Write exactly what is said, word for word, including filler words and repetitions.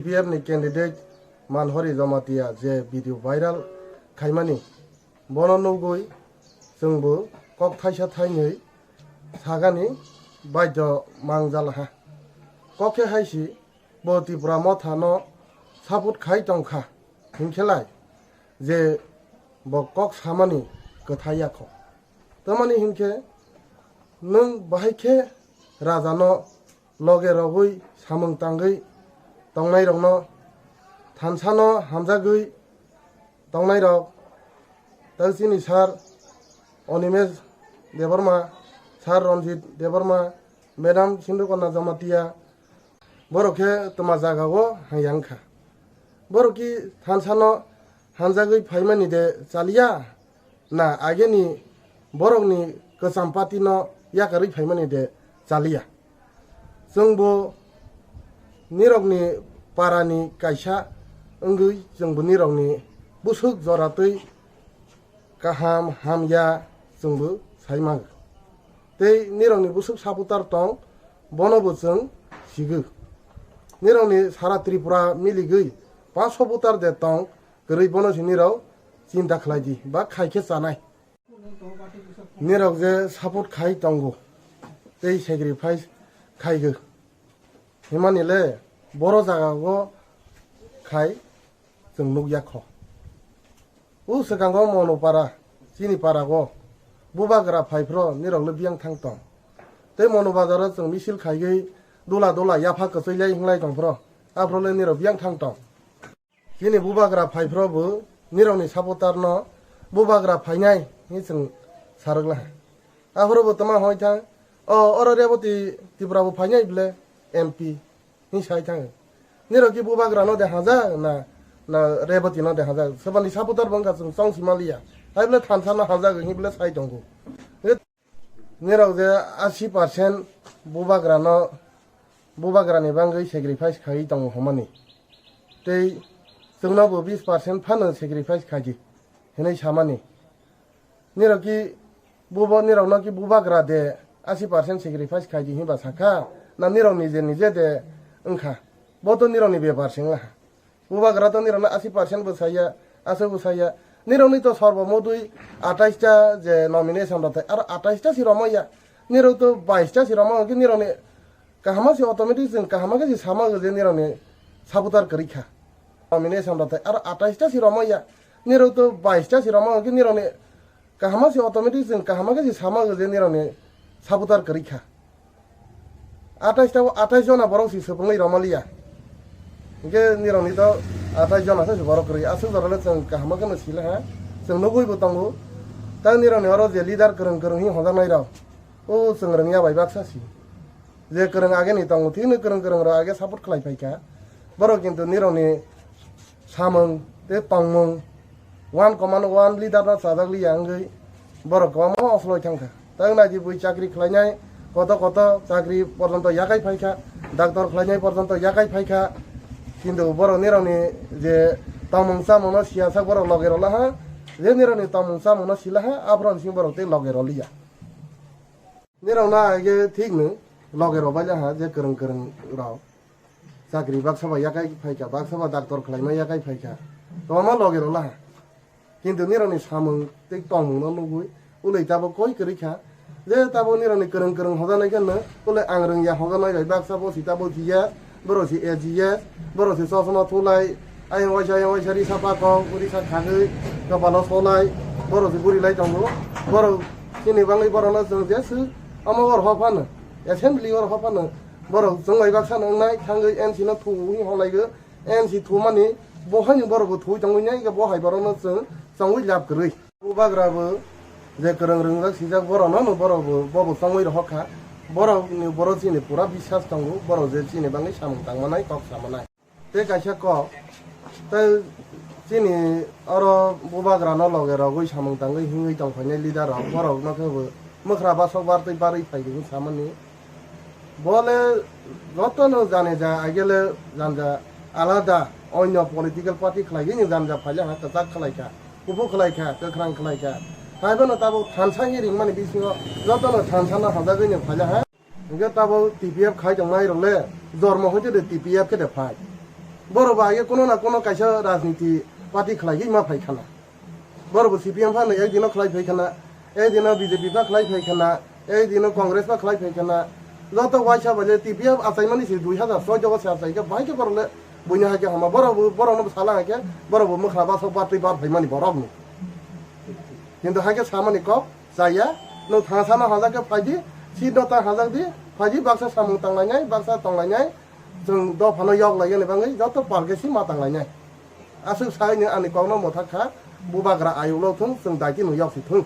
P F ni candidate Manhori Jamatia je video viral khaimani, bono nugwi chwngbo kok thaisa thainwi sagani baidho mangjalaha. Kok khe haisi bo Tipra Motha no support khai tongkha hinkhe lai je bo kok samani kwthai yakho. Tamani hinkhe nwng bahai khe rajano loge rogwi samung tangwi tongnairokno thansano hamjagwi tongnairok tei chini sir Animesh Debbarma, sir Ranjit Debbarma, madam Sindhukona Jamatia, borok khe twma jagao hangya wngkha. Borok ki thansano hamjagwi phaimani de chaliya? Na ageni borokni kwcham party no yakarwi phaimani de chaliya? Chwngbo nirokni parani kaisa wngwi chwngbo nirokni bwswk joratwi kaham hamya chwngbo saimago. Tei nirokni bwswk supporter tong, bono bo chwng sigo. Nirokni sara Tripura miligwi panch supporter de tong kwrwi, bono se nirok chinta khlai di ba khai khe chanai. Nirok je support khai tongo tei sacrifice khaigo himani le boro jagao khai chwng nukya kho. O swkango Monopara, chini para o bubagra phaiphro nirok le biyang thang tong. Tei Monobazar o chwng misil khaigwi dula dula yapha kwchwi lai hinglai tong phro, aphro le nirok biyang thang tong. Chini bubagra phaiphro bo nirokni supporter no bubagra phainai hinwi chwng sarwk laha. Aphro bo twma hoi thang, o oro Reboti Tripura bo phainai ble M P hinwi sai thang. Nirok ki bubagra no de hajak na, na Reboti no de hajak? Swbani supporter bo wngkha chwng chong si manliya. Hai ble thansa no hajak hinwi ble sai tongo. Nirok je asi percent bubagrano, bubagrani bagwi sacrifice khaiwi tongo hwnmani. Tei chwngno bo bis percent phano sacrifice khaidi hwnwi samani. Nirok ki bubo, nirokno ki bubagra de asi percent sacrifice khaidi hinba sakha, na nirok nije nije de wngkha? Bo to nirokni bepar se wnglaha. Bubagra to nirokno asi percent bo saya, aswk bo saya. Nirokni to sorbo motwi atais ta je nomination rok thai, aro atais ta si romaya. Nirok to bais ta si romaya, hwnkhe nirokni kahama si automatic chwng kahama khe si sama je nirokni supporter kwrwi kha. Nomination rok thai, aro atais ta si romaya. Nirok to bais ta si romaya, hwnkhe nirokni kahama si automatic chwng kahama khe si sama je nirokni supporter kwrwi kha. Atais ta, atais jona borok si swpwngwi romaliya. Hwnkhe nirokni to atais jona se borok kwrwi. Aswk jorale chwng kahama kheno sila ha. Chwng nugwi bo tongo. Ta nirokni oro je leader kwrwng kwrwng hi hojaknai rok. O chwng rwngya bai baksa si. Je kwrwng ageni tongo, thikno kwrwng kwrwng rok age support khlai phaikha. Borok kintu nirokni samung tei tongmung, one command, one leader no chajak liya wngwi borok kwbangma osoloi thangkha. Tang naidi bui chakri khlainai, koto koto chakri porjonto yakai phaikha, doctor khlainai porjonto yakai phaikha. Kintu borok nirokni je tongmung chamungno siyasak borok loge rwlaha, je nirokni tongmung chamungno silaha, aphuru bising borok tei loge rwliya. Nirokno age thikno loge rwbaila ha je kwrwng kwrwng rok. Chakri baksa ba yakai phaikha, baksa ba doctor khlaima yakai phaikha. Kwbangma loge rwla ha. Kintu nirokni samung tei tongmungno nugwi ului tabuk koi kwrwi kha. Je tabuk nirokni kwrwng kwrwng hojanai khe no ului ang rwngya hojanai bai baksa bo si tabuk jiya. Borok se A G S, borok se chosma thulai, ayang waisa, ayang waisa risa pakok, risa khagwi, kopalo solai, borok se gurilai tongo. Borok chini bagwi borokno chwng jeswk omo oro hor phano, assembly oro hor phano, borok chwng bai baksa no wngnai, thangwi N C no thuwi holaigo, N C thumani bo haino borok bo thuwi tongwi nai, bo hai borokno chwng chongwi lab kwrwi. Bubagra bo je kwrwng rwngjak sijak borok no, no borok bo, bo bo tongwi rohor kha. Borok ni, borok chini pura biswas tongo, borok je chini bagwi samung tang manai, kok sa manai. Tei kaisa kok, tei chini oro bubagra no loge rogwi samung tangwi himwi tong phainai leader rok, borok no khe bo mwkhra basok bar tei barwi phai di samani. Bo le joto no jani ja, agele janja alada onyo political party khlaiwi ni janja phaila ha, kwchak khlai kha, kuphur khlai kha, kwkhrang khlai kha. Hai bono tabuk thansa hi ringmani bisingo joto no thansa no hajagwi ni phaila ha. Hingke tabuk T P F khai tongnai rok le jormo hoite de T P F khe de phai. Borok bo age kono na kono kaisa rajniti party khlaiwi ma phai khana. Borok bo C P M phano ek dino khlai phai khana, ek dino B J P pha khlai phai khana, ek dino Congress pha khlai phai khana. Joto waisa bai le T P F achaimani se dui hazar soi jogo se achaikhe, bahai khe borok le buino hai khe hama. Borok bo, borok no bo sala hai khe, borok bo mwkhra basok bar twi bar phaimani borok no. Kintu hai khe samani kok chaya, nwng thangsa no hajak khe phaidi, seat no ta hajak di, phaidi baksa samung tanglainai, baksa tonglainai, chwng dophano yok lainani bagwi joto pal khe si ma tanglainai. Aswk sai ni ani kokno mwthak kha, bubagra ayuk lo thung, chwng daiti no yok si thung.